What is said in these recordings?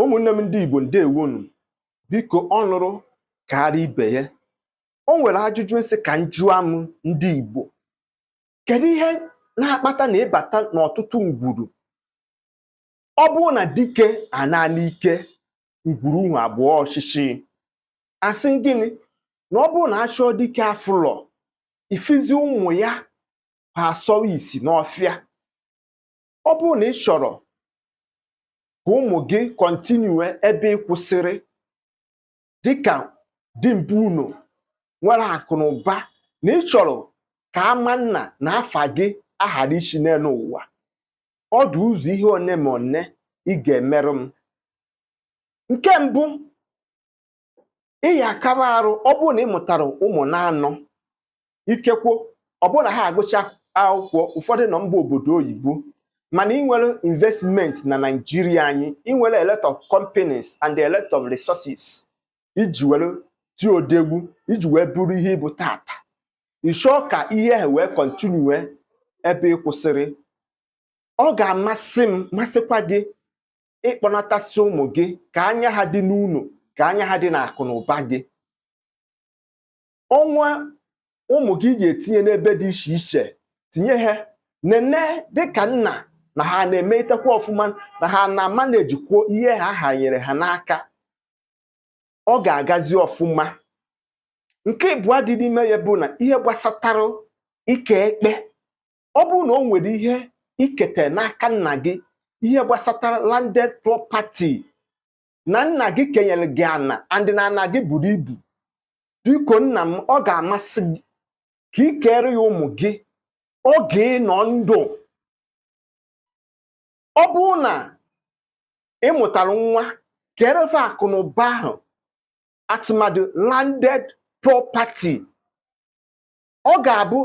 Ụmụnne m ndị Igbo, ndewonu. Biko, ọ nụrụ karịa ibe ya. O nwere ajụjụ nsị ka m jụọ m ndị Igbo: kedu ihe na-akpata na ịbata n'ọtụtụ ngwuru, ọ bụrụ na dike ana n'ike ngwuru unu abụọ ọchịchị, asị gịnị na ọ bụrụ na achọọ dike afụlọ ifizi ụmụ ya ha asọwa isi n'ọfịa? Ọ bụrụ na ị chọrọ ka ụmụ gị continue ebe ị kwụsịrị dịka dimkpa, unu nwere akụ na ụba, na ị chọrọ ka ama nna na afa gị aghara isi n'elu ụwa, ọ dị ụzọ ihe one ma one ị ga-emerụ m. Nke mbụ, ị ya akaba arụ, ọ bụrụ na ị mụtara ụmụ na-anọ, ikekwo ọ bụrụ na ha agụcha akwụkwọ, ụfọdụ nọ mba obodo oyibo, mana ị nwere investment na Naijiria anyị, ị nwere a lot of companies and a lot of resources iji were tie odegwu, iji wee bụrụ ihe ịbụ tata, ị chọọ ka ihe ahụ wee continue ebe ị kwụsịrị, ọ ga-amasị m, masịkwa gị, ịkpọnatasị ụmụ gị ka anya ha dị n'ụlọ, ka anya ha dị n'akụ na ụba gị. Ọnwa ụmụ gị ga-etinye n'ebe dị iche iche, tinye ha nene dịka nna na ha na-emetekwa ọfụma, na ha na-ama na-ejikwuo ihe ha hanyere ha n'aka, ọ ga-agazi ọfụma. Nke ịbụọ dị n'ime ya bụ na ihe gbasatara ike ekpe, ọ bụrụ na o nwere ihe ikete n'aka nna gị, ihe gbasatara landed property na nna gị kenyere gị ana and na ana gị buru ibu, biko nna m, ọ ga-amasị gị ka ị kere ya ụmụ gị oge ị nọ ndụ. Ọ bụrụ na ị mụtara nwa, kerefe akụ na ụba ahụ, atụmadụ landed property, ọ ga-abụ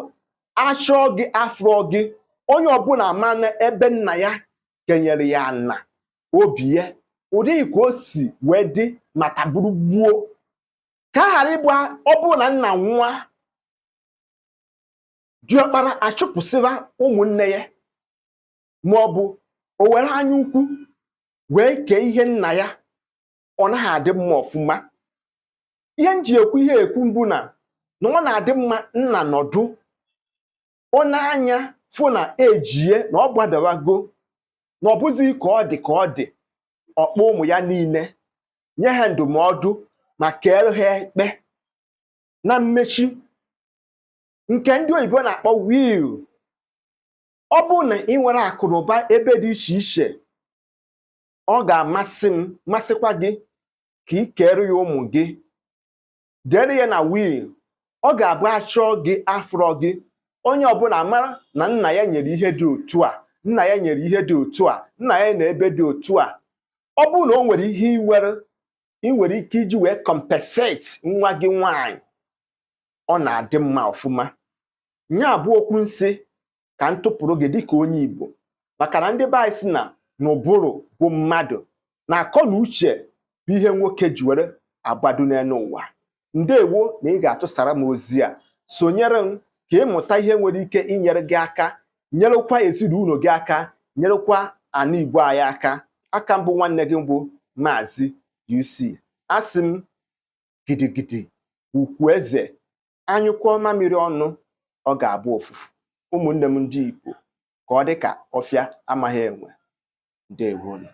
achọọ gị afọ gị, onye ọbụla ama na ebe nna ya kenyere ya ana obi ya, ụdị ka o si wee dị mata bụrụ gbuo, ka a ghara ịbụ ọ bụrụ na nna nwa diọkpara achụpụsịba ụmụnne ya, ma ọ bụ o were anya ukwu wee kee ihe nna ya, ọ naghị adị mma ọfụma. Ihe m ji ekwu ihe ekwu mbụ na ọ na-adị mma nna nọdụ, ọ na-anya fụ na ejie na ọ gbadawago, na ọ bụzi ka ọ dị ka ọ dị, ọkpọ ụmụ ya niile, nye ha ndụmọdụ ma kere ha ekpe. Na mmechi, nke ndị oyibo na-akpọ will, ọ bụrụ na ị nwere akụ na ụba ebe dị iche iche, ọ ga-amasị m, masịkwa gị, ka ị kere ya ụmụ gị, dere ya na will. Ọ ga-abụ achọọ gị afụrọ gị, onye ọbụla mara na nna ya nyere ihe dị otu a, nna ya nyere ihe dị otu a, nna ya na ebe dị otu a. Ọ bụrụ na o nwere ihe ị nwere ị nwere ike iji wee compensate nwa gị nwanyị, ọ na-adị mma ọfụma. Nya bụ okwu nsị ka m tụpụrụ gị dịka onye Igbo, maka na ndị be anyị sị na n'ụbụrụ bụ mmadụ na akọ na uche bụ ihe nwoke ji were agbado n'elu ụwa. Ndewo na ị ga-atụsara m ozi a, sonyere m ka ịmụta ihe nwere ike inyere gị aka, nyerekwa ezinụlọ gị aka, nyerekwa ana Igbo anyị aka. Aka mbụ, nwanne gị mbụ, Maazị UC. Asị m gidigidi ugwu eze, anyụkọ mamịrị ọnụ, ọ ga-abụ ofufu. Ụmụnne m ndị Igbo, ka ọ dị ka ọfịa amaghị enwe. Ndewonu.